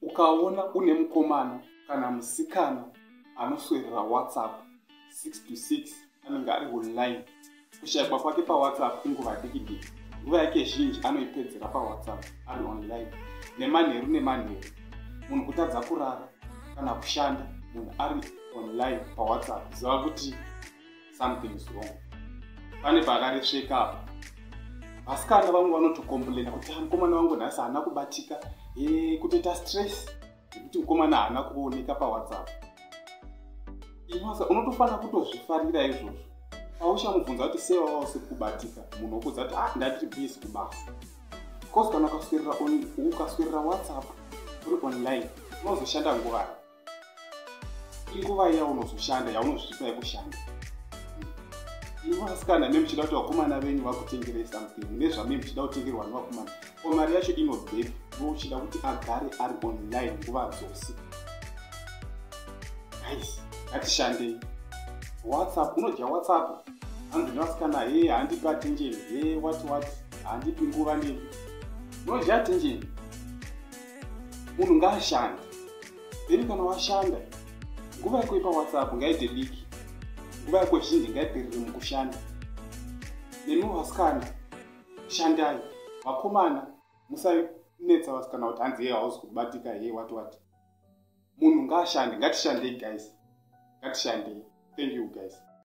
Ukaona une mukomana kana musikana anoswerera WhatsApp 6 to 6, anenge ari online, kushayikwa kwake paWhatsApp inguva diki diki, nguva yake zhinji anoipedzera paWhatsApp ari online nemanheru nemanheru, munhu kutadza kurara kana kushanda, munhu ari online paWhatsApp, ziva kuti something is wrong, pane pakaresveka apa. Vasikana vamwe vanotocomplaina kuti, ah, mukomana wangu nhasi haana kubatika, kutoita stress nekuti mukomana haana kuoneka paWhatsApp. Imasa unotofanira kutozvifarira izvozvo. Pauchamubvunza kuti sei wava usiri kubatika, munhu wokudza kuti, ah, ndatiri busy kubasa. Because kana ukaswerera WhatsApp uri online, unozoshanda nguvai? Inguva yaunozoshanda yaunozvipa yekushanda. Imi vasikana, me muchida kuti vakomana venyu vakutengerei something, mune zvame muchida kutengerwa nevakomana, ko mari yacho inobvepi iwe uchida kuti agare ari online nguva dzose? Guys, ngatishandei. WhatsApp, unodya WhatsApp. Hanzi nevasikana, he, handipi attention, he, what what, handipi nguva nemi. Unodya attention. Munhu ngaashande. Then kana washanda, nguva yako ipaWhatsApp ngaite diki, nguva yako zhinji ngaiperere mukushanda. Nemi vasikana, shandai. Vakomana, musanetsa vasikana kuti hanzi, ye, hausi kubatika, he, what what. Munhu ngaashande. Ngatishandei, guys, ngatishandei. Thank you, guys.